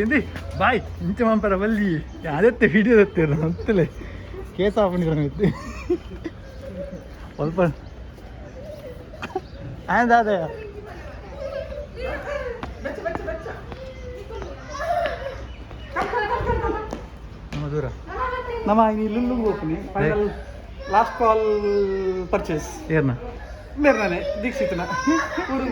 ఏంది ಬಾಯ್ ಇಂಚ ಮಾಂಪರ ಬಲ್ಲಿ ಅದತ್ತೆ ವಿಡಿಯೋ ದತ್ತಿರ ಅಂತಲೇ ಕೇಸ್ ಆಪಣಿರ ಸ್ವಲ್ಪ ದಾದ ನಮ್ಮ ದೂರ ನಮ್ಮ ಇನಿ ಲುಲ್ಲುಗ್ ಹೋಗ್ತೀನಿ ಫೈನಲ್ ಲಾಸ್ಟ್ ಕಾಲ್ ಪರ್ಚೇಸ್ ಏರ್ನ ಮೇರ್ನಾನೆ ದೀಕ್ಷಿತನ ಊರು.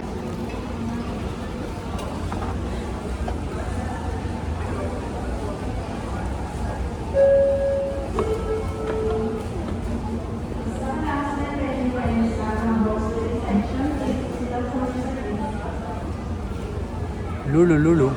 ಲೂಳು ಲೂಳು.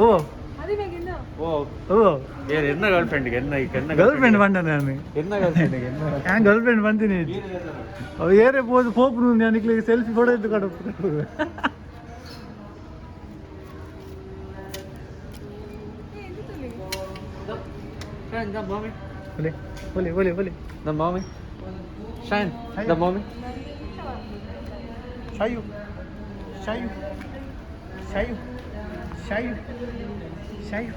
ಓ. ಓ. ಓ. ಏನ್ ಎನ್ನ ಗರ್ಲ್ ಫ್ರೆಂಡ್ಗೆ ಎನ್ನ ಎನ್ನ ಗರ್ಲ್ ಫ್ರೆಂಡ್ ಬಂದ ನಾನು. ಎನ್ನ ಗರ್ಲ್ ಫ್ರೆಂಡ್ಗೆ ಎನ್ನ? ഞാൻ ಗರ್ಲ್ ಫ್ರೆಂಡ್ ಬಂದಿನಿ. ಅವು ಏರೇ ಪೋದು ಪೋಪುನು ನಾನು ಸೆಲ್ಫಿ ಫೋಟೋ ಇದ್ದು ಕಡ. Shine the mommy. ಒಲೆ ಒಲೆ ಒಲೆ ಒಲೆ. The mommy. Shine the mommy. Shayu Shayu Shayu Shayu Shayu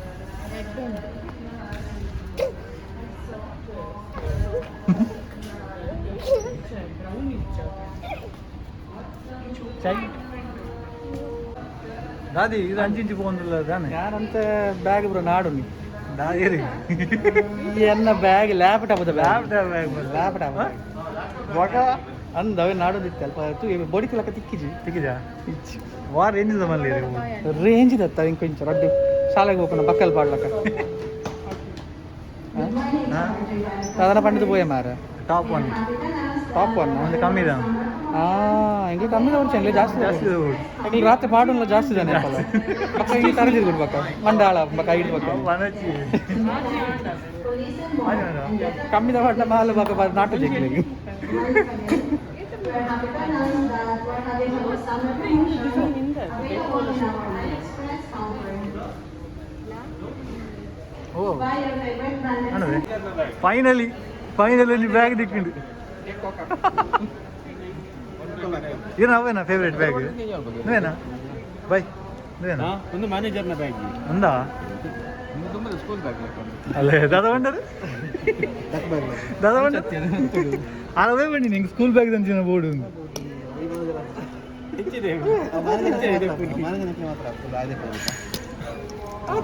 Shayu. ದಾದಿ ಇದು ಅಂಚಿಂಚಿ ಪೋಂದಿಲ್ಲ ತಾನೆ? ಯಾರಂತ ಬ್ಯಾಗ್ ಬ್ರೋ ನಾಡು ನೀ. ದಾದಿ. ಈ ಎನ್ನ bag laptop laptop bag. Laptop ಬೊಕ ಅಂದ ಅವೇ ನಾಡೊಂದಿತ್ತು ಅಲ್ಪ ಬೊಡಿ ತಿಲಕ ತಿಕ್ಕಿಜಿ. ತಿಕ್ಕಿಜಾ ವಾರ ಏನಿದೆ ಮಲ್ಲಿ. ರೇಂಜ್ ದತ್ತ ಇಂಕೊಂಚ ರಡ್ಡು ಶಾಲೆಗೆ ಹೋಗೋಣ ಬಕ್ಕಲ್ ಪಾಡ್ಲಕ ಸಾಧಾರಣ ಪಂಡಿತ ಪೋಯೆ ಮಾರ. Top one. Top one. ಒಂದು ಕಮ್ಮಿ ಇದೆ. ಆ ಎಂಗ್ಲಿ ಕಮ್ಮಿ ದವರ್ಚ ಎಂಗ್ಲಿ ಜಾಸ್ತಿ. ಜಾಸ್ತಿ. ಎಂಗ್ಲಿ ರಾತ್ರಿ ಪಾಡುಲ್ಲ ಜಾಸ್ತಿ ಇದ್ದಾನೆ ಪಕ್ಕ ಈ ತರದಿರ್ ಕೊಡ್ಬೇಕ ಮಂಡಾಳ ಬಕ್ಕ ಐದು ಬಕ್ಕ. ವನಚಿ. ಕಮ್ಮಿದ ಪಡ್ಲ ಮಾಲ್ ಬಕ್ಕ ನಾಟು ಜಗ್ಲಿಗೆ. We are happy to announce that we're having our summer promotion available in our AliExpress counter. O. Buy your favorite branded ಅಣ್ಣವೇ ಫೈನಲಿ ಫೈನಲಿ ಬ್ಯಾಗ್ ದಿಕ್ಕಿಂಡು. ಏನು ಅವೇನಾ ಫೇವ್ರೇಟ್ ಬ್ಯಾಗ್? ನೀವೇನಾ ಬೈ ನೀವೇನಾ? ಒಂದು ಮ್ಯಾನೇಜರ್ನ ಬ್ಯಾಗ್. ఉందా? ತುಂಬ ಸ್ಕೂಲ್ ಬ್ಯಾಗ್. ಅಲ್ಲೇ ದಾದಾ ಬಂಡರು ದಾದಾ ಬಂಡರು ಅದೇ ಬನ್ನಿ ನಿಂಗೆ ಸ್ಕೂಲ್ ಬ್ಯಾಗ್ ತಂಚಿನ ಬೋರ್ಡ್ ఉంది.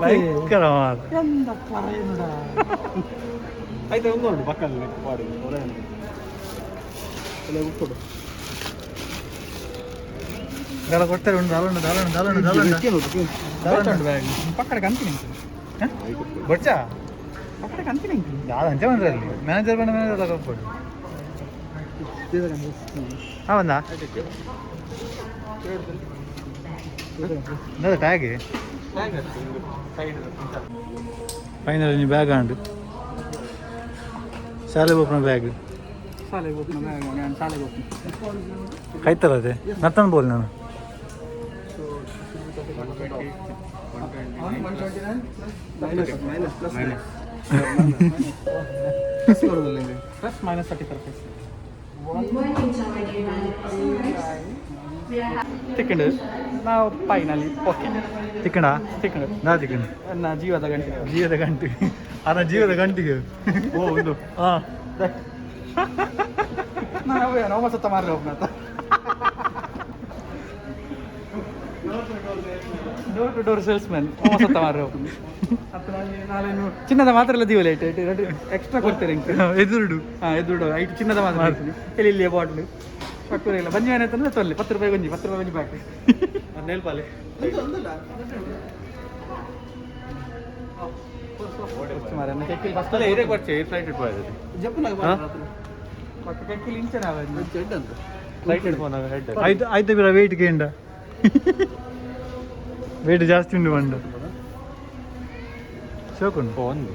ಭಯಂಕರ ಮಾರ್ರೆ. ಎಂದ പറയുന്നടാ? ಆಯ್ತಾ ಒಂದು ಉಂಟು ಪಕ್ಕದಲ್ಲಿ ಪಾಡು. ದಾಳ ಕೊಡ್ತಾರೆ ಉಂಟು ದಾಳ ಉಂಟು ದಾಳ ಉಂಟು ದಾಳ ಉಂಟು ದಾಳ ಉಂಟು ದಾಳ ಉಂಟು. ಬ್ಯಾಗ್ ಪಕ್ಕಡ ಕಂತೀನಿ. ಬೊಚ್ಚಾ. ಪಕ್ಕಡ ಕಂತೀನಿ. ದಾದ ಅಂಚೆ ಬಂದ್ರೆ ಅಲ್ಲಿ ಮ್ಯಾನೇಜರ್ ಬಂದ ಮ್ಯಾನೇಜರ್ ತಗೊಬೋದು. ಹಾಂ ಬಂದ ಟ್ಯಾಗ್. ಫೈನಲ್ ನೀ ಬ್ಯಾಗ್ ಆಂಡು ಶಾಲೆ ಬೋಪನ ಬ್ಯಾಗ್. ಶಾಲೆಗೆ ಹೋಗ್ತೀನಿ ಬ್ಯಾಗ್ ನಾನು ಶಾಲೆಗೆ ಹೋಗ್ತೀನಿ. ಕೈತಲ್ಲ ಅದೇ ನತ್ತನ್ ಬೋಲ್ ನಾನು. Plus minus 35. Good morning to our dear valued customers. We are happy ತಿಕ್ಕಂಡು ನಾವು ಫೈನಲಿ ಓಕೆ. ತಿಕ್ಕಣ. ತಿಕ್ಕಂಡು. ನಾ ತಿಕ್ಕಣ. ನನ್ನ ಜೀವದ ಗಂಟೆ. ಜೀವದ ಗಂಟು ಅದ ಜೀವದ ಗಂಟಿಗೆ. ಓ ಒಂದು. ಹಾಂ. ನಾವು ನಾವು ಸತ್ತ ಮಾರ್ರೆ ಒಬ್ಬನ ಡೋರ್ ಟು ಡೋರ್ ಸೇಲ್ಸ್ man ಸತ್ತ ಮಾರ್ರೆ ಒಬ್ಬನ ನಾನೇನು ಚಿನ್ನದ ಮಾತ್ರ ಎಲ್ಲ ದೀವಲ್ಲ ಇಟ್ಟು ಎಕ್ಸ್ಟ್ರಾ ಕೊಡ್ತಾರೆ ಇಂಕ್. ಎದುರುಡು. ಹಾಂ ಎದುರು ಐಟು ಚಿನ್ನದ ಮಾತ್ರ ಇಡ್ತೀನಿ. ಎಲ್ಲಿ ಇಲ್ಲಿ ಬಾಟ್ಲು ಪಟ್ಟೂರ ಇಲ್ಲ ಬಂಜಿ ಏನಾಯ್ತಂದ್ರೆ ತೊಲ್ಲೆ 10 ರೂಪಾಯಿ ಒಂಜಿ 10 ರೂಪಾಯಿ ಒಂಜಿ ಪ್ಯಾಕ್. ನೇಲ್ಪಾಲೆ. ಮಾರ್ರೆ ಕೆಕ್ಕಿಲ್ ಫಸ್ಟ್ ಅಲ್ಲ ಏರಿಯಾಗೆ ಬರ್ಚೆ ಫ್ಲೈಟ್ ಇಟ್ಬೋದು. ಪಕ್ಕ ಕೆಕ್ಕಿಲ್ ಇಂಚನ ಫ್ಲೈಟ್ ಇಟ್ಬೋದು ಹೆಡ್. ಆಯ್ತು ಆಯ್ತು ಬಿರ ವೆಯ್ಟ್ ಕೇಂಡ ವೆಯ್ಟ್ ಜಾಸ್ತಿ ಉಂಟು ಬಂಡು ಶೋಕುಂಡು. ಒಂದು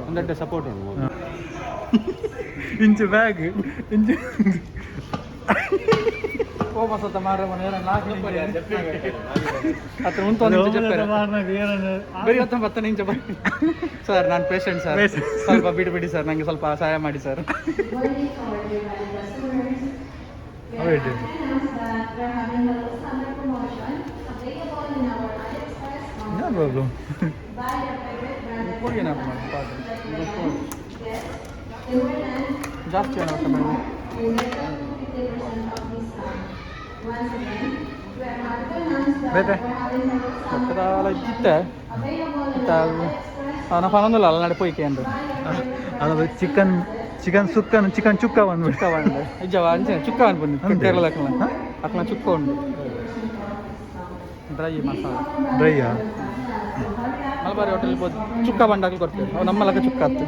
ಒಂದಡ್ಡೆ ಸಪೋರ್ಟ್ ಉಂಟು. ಇಂಚು ಬ್ಯಾಗ್ ಇಂಚು. ಓ ಮಸತ್ತ ಮಾರ ಮನೆ ನಾಲ್ಕು ಹತ್ರ ಉಂಟು ಒಂದು చెప్పారు ಬರೀ ಹೊತ್ತ ಪತ್ತ ನಿಂಚ ಸರ್ ನಾನು ಪೇಷಂಟ್ ಸರ್, ಸ್ವಲ್ಪ ಬಿಡಿ ಬಿಡಿ ಸರ್, ನಂಗೆ ಸ್ವಲ್ಪ ಸಹಾಯ ಮಾಡಿ sir. Good morning to our dear valued customers. We are happy to announce that we're having a little summer promotion available in our AliExpress mall. Problem. Buy your favorite branded ಕೋಳಿ ಏನಪ್ಪ ಮಾಡಿ Yes, Timberland, ಜಾಸ್ತಿ ಏನಪ್ಪ ಮಾಡಿ and get up to 50% off discount. Once again, we are happy to announce that ಬೇತೆ. we're having a little summer ಪಕ್ಕದಾಲ promotion ಇತ್ತೆ available in ಇತ್ತ our AliExpress ಅವನ ಪನೊಂದಿಲ್ಲ ಅಲ್ಲ ನಡೆ ಪೋಯ್ಕೆ ಅಂದ್ರು. Buy your favorite ಅದು branded chicken chicken ಸುಕ್ಕನ್ ಚಿಕನ್ ಚುಕ್ಕ ಬಂದ್ಬಿಟ್ಟು ಚುಕ್ಕ ಬಂದು ಇಜ್ಜವ ಅಂಚೆ ಚುಕ್ಕ ಅನ್ಪುಂಡು. ಅಂದೆ. ಕೇರಳ ಅಕ್ಲ ಅಕ್ಲ ಚುಕ್ಕ ಉಂಡು, ಡ್ರೈ ಮಸಾಲ. ಡ್ರೈಯಾ? ಮಲಬಾರಿ ಹೋಟೆಲ್ ಬೋದು ಚುಕ್ಕ ಬಂಡಾಗ್ಲಿ ಕೊಡ್ತೇವೆ ಅವು ನಮ್ಮ ಲಕ್ಕ ಚುಕ್ಕ ಆತು,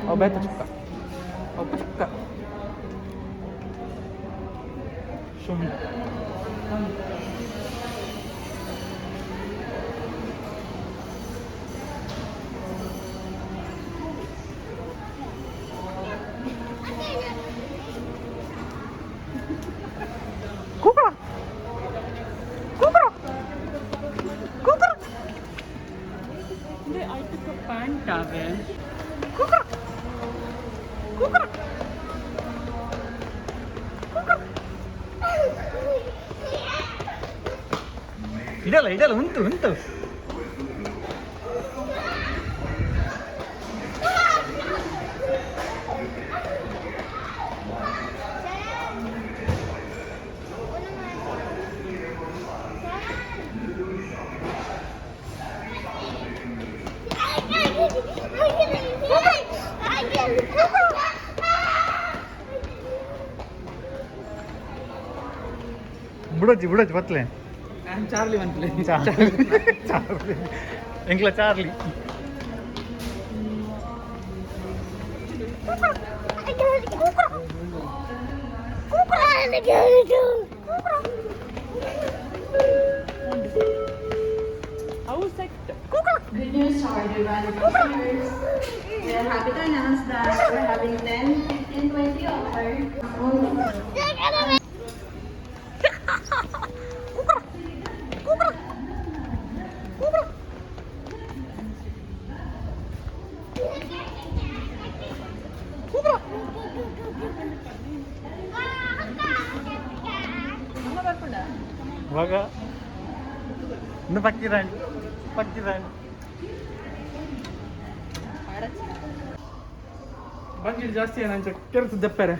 ಅವು ಬೇತ ಚುಕ್ಕ, ಅವು ಚುಕ್ಕ ಶುಂಠಿ. ಕೂಕಳ ಕೂಕಳ ಕೂಕಳ. ಕೂಕಳ ಕೂಕಳ ಕೂಕಳ. ಇಡಲ್ಲ ಇಡಲ್ಲ, ಉಂಟು ಉಂಟು. ಬುಡೋಚಿ ಬುಡೋಚಿ ಬತ್ಲೆ. ಚಾರ್ಲಿ ಮಂತ್ಲಿ. ಚಾರ್ಲಿ, ಎಂಕ್ಲ Charlie. Good news to our dear valued customers. We are happy to announce that we're having 10, 15, 20 offer. Only ಇವಾಗ ಇನ್ನು ಪಕ್ಕಿರಾಣಿ ಪಕ್ಕಿರಾಣಿ. ಬಂಜಿಡ್ ಜಾಸ್ತಿ ಏನ ಅಂಚ ಕೆರೆತು ದೆಪ್ಪರೆ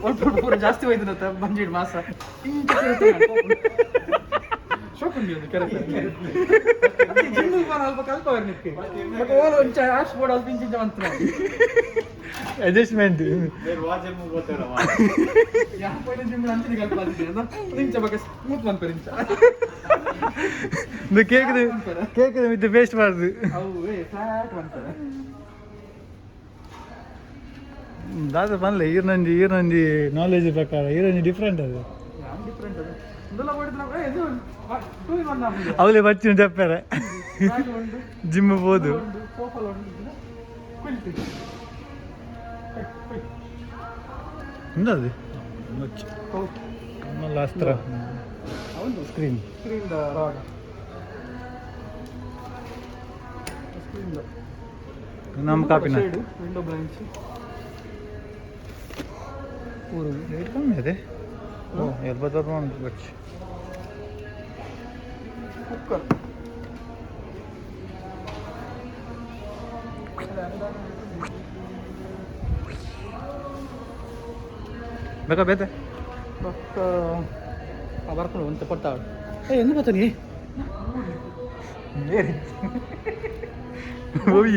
ಒಲ್ಪ ಪೂರ ಜಾಸ್ತಿ ಹೋಯ್ತು ಬಂಜಿಡ್ ಮಾಸ ಇಂಚ ಶೋಕುಂಡಿ ಒಂದು ಕೆರೆತ ಜಿಮ್ ಅಲ್ಪ ಕಲ್ಪವರ್ ನಿಕ್ಕೆ ಬಟ್ ಓಲ್ ಒಂಚ ಆಶ್ ಬೋರ್ಡ್ ಅಲ್ಪ ಇಂಚ ಇಂಚ ಮಂತ್ರ. ಅಡ್ಜಸ್ಟ್ಮೆಂಟ್. ಯಾ ಪೋಯಿನ ಜಿಮ್ ಅಂಚಿನ ಕಲ್ಪ ಇಂಚ ಬಗ್ಗೆ ಸ್ಮೂತ್ ಮನ್ಪೆರ್ ಇಂಚ. ಇದು ಕೇಕ್ ಕೇಕ್ ವಿತ್ ಪೇಸ್ಟ್ ಬಾರ್ದು. ಅವು ಫ್ಲಾಟ್ ಮನ್ಪೆರ್. ದಾದ ಪನ್ಲೆ, ಈರ್ನಂಜಿ ಈರ್ನಂಜಿ ನಾಲೆಜ್ ಪ್ರಕಾರ ಈರಂಜಿ ಡಿಫ್ರೆಂಟ್ ಅದು. ಯಾನ್ ಡಿಫ್ರೆಂಟ್ ಅದು ಇಂದೆಲ್ಲ ಮಾಡಿದ್ರೆ ಇದು ಟೂ ಇನ್ ಒನ್ ಆಪುಂಡು. ಅವಲೇ ಬಚ್ಚಿನ ಚಪ್ಪರೆ. ಬ್ಯಾಗ್ ಉಂಡು. ಜಿಮ್ ಬೋದು. ಉಂಡು ಸೋಫಾಲ ಉಂಡು, ಕ್ವಿಲ್ಟ್. ಎಂತದು ನಲ್ಲ ಅಸ್ತ್ರ. ಹೌದು. Screen. Screen the rod screen the ನಮ್ಮ ಕಾಪಿನ ವಿಂಡೋ ಬ್ರಾಂಚ್ ಊರು. ರೇಟ್ ಕಮ್ಮಿ ಅದೇ. ಓ 80 ರೂಪಾಯಿ ಉಂಟು ಬಚ್ಚಿ. ಕುಕ್ಕರ್. ಬೇಕಾ ಬೇತೆ? ಬೊಕ್ಕ ಬರ್ಕೊಂಡು ಒಂತೆ ಪೊರ್ತಾವಡು ಏ ಎಂದು ಬತ್ತನಿ. ಓಯ್.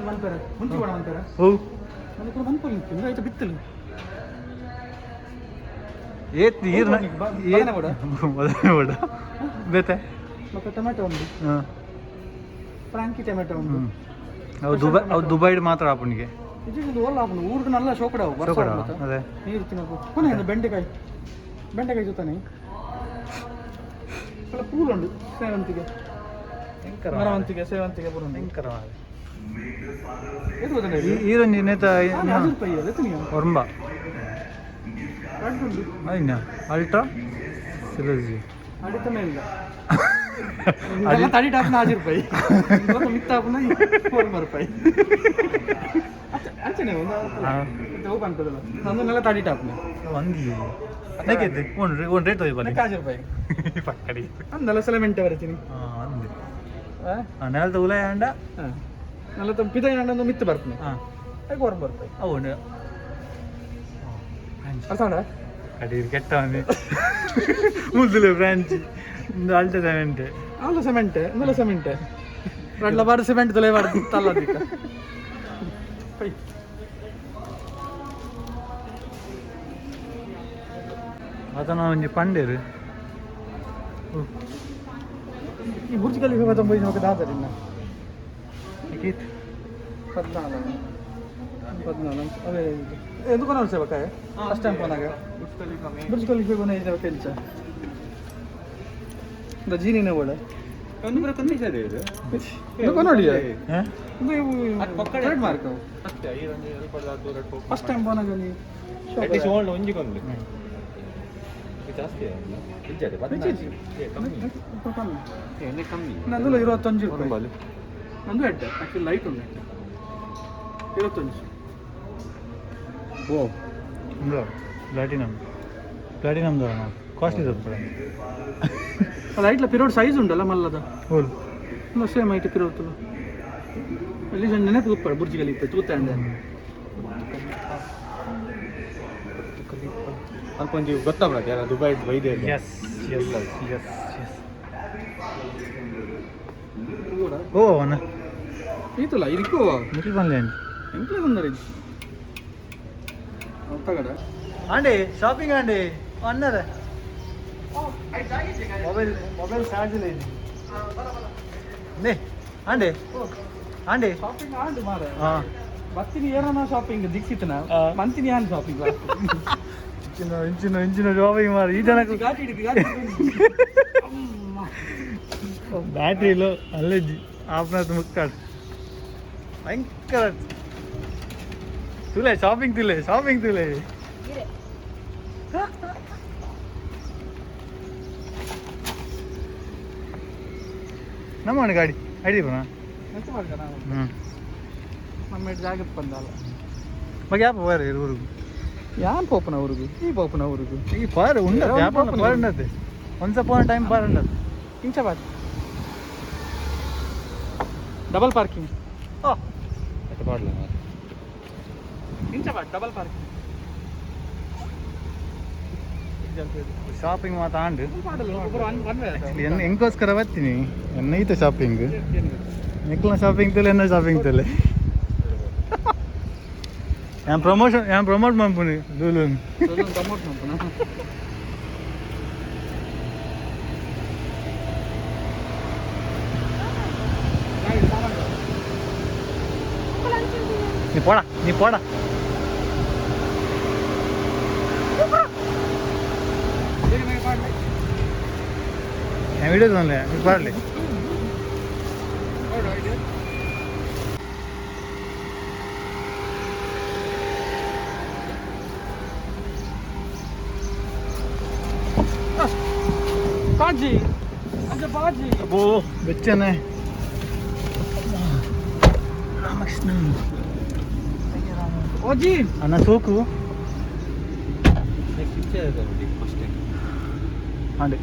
ಮನ್ಪೆರೆ ಮುಂಚೆ ಬೇಡ ಮನ್ಪೆರೆ. ಓ. ಒಂದು ಕೂಡ ಮನ್ಪೊಲಿ ನಿಂತು ಆಯ್ತು ಬಿತ್ತಲು. ಏತ್ ಈರ್ನ ಬದನೆ ಬೋಡ? ಬದನೆ ಬೋಡ ಬೇತೆ. ಬೊಕ್ಕ ಟೊಮೆಟೊ ಉಂಡು. ಹಾಂ. ಫ್ರಾಂಕಿ ಟೊಮೆಟೊ ಉಂಡು. ಹ್ಞೂ ಅವು ದುಬೈ, ಅವು ದುಬೈಡ್ ಮಾತ್ರ ಆಪುನಿಗೆ. ಇದು ಓಲ್ಲ ಆಪುಂಡು, ಊರುಡು ನಲ್ಲ ಶೋಕಡ ಅವು ಬರ್ಸ. ಶೋಕಡ, ಆಪುಂಡು. ಅದೇ. ನೀರು ತಿನ್ನಕು ಪುನಃ ಬೆಂಡೆಕಾಯಿ ಬೆಂಡೆಕಾಯಿ ಜೊತೆನೆ ಸ್ವಲ್ಪ ಪೂಲ್ ಉಂಡು, ಸೇವಂತಿಗೆ ಮರವಂತಿಗೆ ಸೇವಂತಿಗೆ ಪೂರ ಉಂಡು. ಏತ್ ಗೊತ್ತುಂಡ ಇದು? ಈರೊಂಜಿ ನೇತ. ಆರು ರೂಪಾಯಿ ಅದು ಎತ್ತು ನೀವು. ಒರ್ಂಬ. ರಡ್ಡ್ ಉಂಡು. ಅಯ್ಯ ಅಲ್ಟ್ರಾ ಸಿಲೋಜಿ ಅಡಿತ ಮೇಲೆ ಎಲ್ಲ ತಡಿ ಟಾಪ್ನ ಆಜಿ ರೂಪಾಯಿ ಮಿತ್ತಾಪನ 4 ರೂಪಾಯಿ ಅಂಚನೆ ಒಂದು ಓಪನ್ ಅಂತದಲ್ಲ ನಂದನ್ನೆಲ್ಲ ತಡಿ ಟಾಪ್ನ ಅಂಗಿ ನೆಕ್ಕಿದ್ದೆ ಒಂದು ಒಂದು ರೇಟ್ ಹೋಗಿ ಬನ್ನಿ ಆಜಿ ರೂಪಾಯಿ ಪಕ್ಕಡಿ ಅಂದಲ್ಲ ಸೆಲೆಮೆಂಟೆ ಬರ್ತೀನಿ ಹಾಂ ಅಂದೆ ನೆಲದ ಉಲಯ ಅಂಡ ನಲ್ಲ ತಮ್ಮ ಪಿದ ಅಂಡ ಮಿತ್ತು ಬರ್ತನೆ ಹಾಂ ಅದಕ್ಕೆ 1 ರೂಪಾಯಿ ಅವು ಅರ್ಥ ಉಂಟಾ? ಅಡಿ ಕೆಟ್ಟ ಮುದ್ದುಲೆ ಬ್ರಾಂಚ್ ಅಲ್ಟ ಸೆಮೆಂಟ್ ಅಲ್ಲ ಸೆಮೆಂಟ್ ಅಂದಲ್ಲ ಸೆಮೆಂಟ್ ರಡ್ಲ ಬಾರ್ದು ಸಿಮೆಂಟ್ ತೊಲೆ ಬಾರ್ದು ತಲ್ಲ ದಿಕ್ಕ ಆತನ ಒಂಜಿ ಪಂಡೇರು ಈ ಬುರ್ಜ್ ಖಲೀಫಾ ಬತ್ತೊಂಬೈದು ನಮಕ್ ದಾದರಿನ್ನ ಕೀತ್ 14 14 ಅವೇ ఎందుకు కొనాలి సేవక ಫಸ್ಟ್ ಟೈಮ್ పోనాಗ ಬುರ್ಜ್ ಖಲೀಫಾ ಕೊನ ಇದು ಕೆಲಸ the ಜೀನಿನ ಓಡ ಒಂದು ಬರೋ ಕಮ್ಮಿ ಸರ್ ಇದು ఎందుకు ನೋಡಿ ಹಾಂ ಟ್ರೇಡ್ ಮಾರ್ಕ್ ಫಸ್ಟ್ ಟೈಮ್ ಪೋನಾಗ ನೀ ಅಟ್ಲೀಸ್ಟ್ ಓಲ್ಡ್ ಒಂಜಿ ಕೊಂದು ಜಾಸ್ತಿ ಇಜ್ಜದೆ ಕಮ್ಮಿ ಎಣ್ಣೆ ಕಮ್ಮಿ ನಂದು 25 ರೂಪಾಯಿ ನಂದು ಹೆಡ್ ಆಕ್ಚುಲಿ ಲೈಟ್ ಉಂಟು 25 ಓ ಪ್ಲಾಟಿನಮ್ ಪ್ಲಾಟಿನಮ್ ಕಾಸ್ಟ್ಲಿ ಸ್ವಲ್ಪ ಲೈಟ್ಲ ಪಿರೋಡ್ ಸೈಜ್ ಉಂಟಲ್ಲ ಮಲ್ಲದ ಹೋಲ್ ಸೇಮ್ ಐಟ್ ಪಿರೋಡ್ ಅಲ್ಲಿ ನೆನಪು ತುಪ್ಪ ಬುರ್ಜಿ ಖಲೀಫಾ ತೂತ ಅಂಡೆ ಸ್ವಲ್ಪ ಒಂಜಿ ಗೊತ್ತಾಗ್ಬಿಡತ್ತೆ ಯಾರ ದುಬೈ ಬೈದೆ ಎಸ್ ಎಸ್ ಎಸ್ ಎಸ್ ಓ ಅಣ್ಣ ಈತಲ್ಲ ಇದಕ್ಕೂ ನಿಖಿಲ್ ಬನ್ಲಿ ಎಂಕ್ಲೇ ಬಂದರೆ ತಗಡ ಆಂಡಿ ಶಾಪಿಂಗ್ ಆಂಡಿ ಅಣ್ಣರೇ ಮೊಬೈಲ್ ಮೊಬೈಲ್ ಚಾರ್ಜ್ ಇಲ್ಲ ಇಲ್ಲಿ ನೇ ಆಂಡಿ ಆಂಡಿ ಶಾಪಿಂಗ್ ಆಂಡ್ ಮಾರ ಹಾಂ ಬತ್ತಿನಿ ಏರನ ಶಾಪಿಂಗ್ ದಿಕ್ಸಿತನ ಮಂತಿನಿ ಯಾನ್ ಶಾಪಿಂಗ್ ಇಂಚಿನ ಇಂಚಿನ ಇಂಚಿನ ಶಾಪಿಂಗ್ ಮಾರ ಈ ಜನಕ್ಕೆ ಘಾಟಿ ಹಿಡಿದು ಘಾಟಿ ಬ್ಯಾಟ್ರಿ ಇಲ್ಲ ಅಲ್ಲೇ ಆಪ್ನಾಥ್ ಮುಕ್ಕಾಡ್ ಭಯಂಕರ ತುಲೆ ಶಾಪಿಂಗ್ ತುಲೆ ಶಾಪಿಂಗ್ ತುಲೆ ನಮ್ಮ ಗಾಡಿ ಐಡಿ ಬಣ್ಣ ಎಂತ ಮಾಡ್ಕ ನಾವು ಹ್ಞೂ ನಮ್ಮ ಜಾಗಕ್ಕೆ ಬಂದಲ್ಲ ಬಗ್ಗೆ ಯಾಪ ಬಾರ ಊರಿಗೆ ಯಾನ್ ಪೋಪನ ಊರಿಗೆ ಈ ಪೋಪನ ಊರಿಗೆ ಈ ಪಾರ್ ಉಂಡ ಯಾಪ ಪಾರ್ ಉಂಡತ್ತೆ ಒನ್ಸ್ ಅಪಾನ್ ಟೈಮ್ ಪಾರ್ ಉಂಡತ್ತೆ ಇಂಚ ಬಾತ್ ಡಬಲ್ ಪಾರ್ಕಿಂಗ್ ಓ ಪಾಡ್ಲ ಇಂಚ ಬಾತ್ ಡಬಲ್ ಪಾರ್ಕಿಂಗ್ ಶಾಪಿಂಗ್ ಮಾತ ಆಂಡ್ ಒನ್ ವೇ ಎನ್ ಎಂಕೋಸ್ಕರ ಬರ್ತೀನಿ ಎನ್ನೈತೆ ಶಾಪಿಂಗ್ ನಿಕ್ಲ ಶಾಪಿಂಗ್ ತಲೆ ಎನ್ನ ಶಾಪಿಂಗ್ ತಲೆ ಯಾನ್ ಪ್ರಮೋಷನ್ ಯಾನ್ ಪ್ರಮೋಟ್ ಮಾಡ್ಪುನಿ ಲೂಲೂನ್ ಪ್ರಮೋಟ್ ಮಾಡ್ಪುನ ನೀ ಪೋಡ ನೀ ಪೋಡ ഞാൻ വീഡിയോ തോന്നില്ലേ നീ പാടില്ലേ ಬಾಜಿ ಅಂಚ ಬಾಜಿ ಅಬ್ಬೋ ಬೆಚ್ಚನೆ ರಾಮಕೃಷ್ಣ ಓಜಿ ಅಣ್ಣ ಸೋಕು ಫಸ್ಟ್ ಆಂಡೆ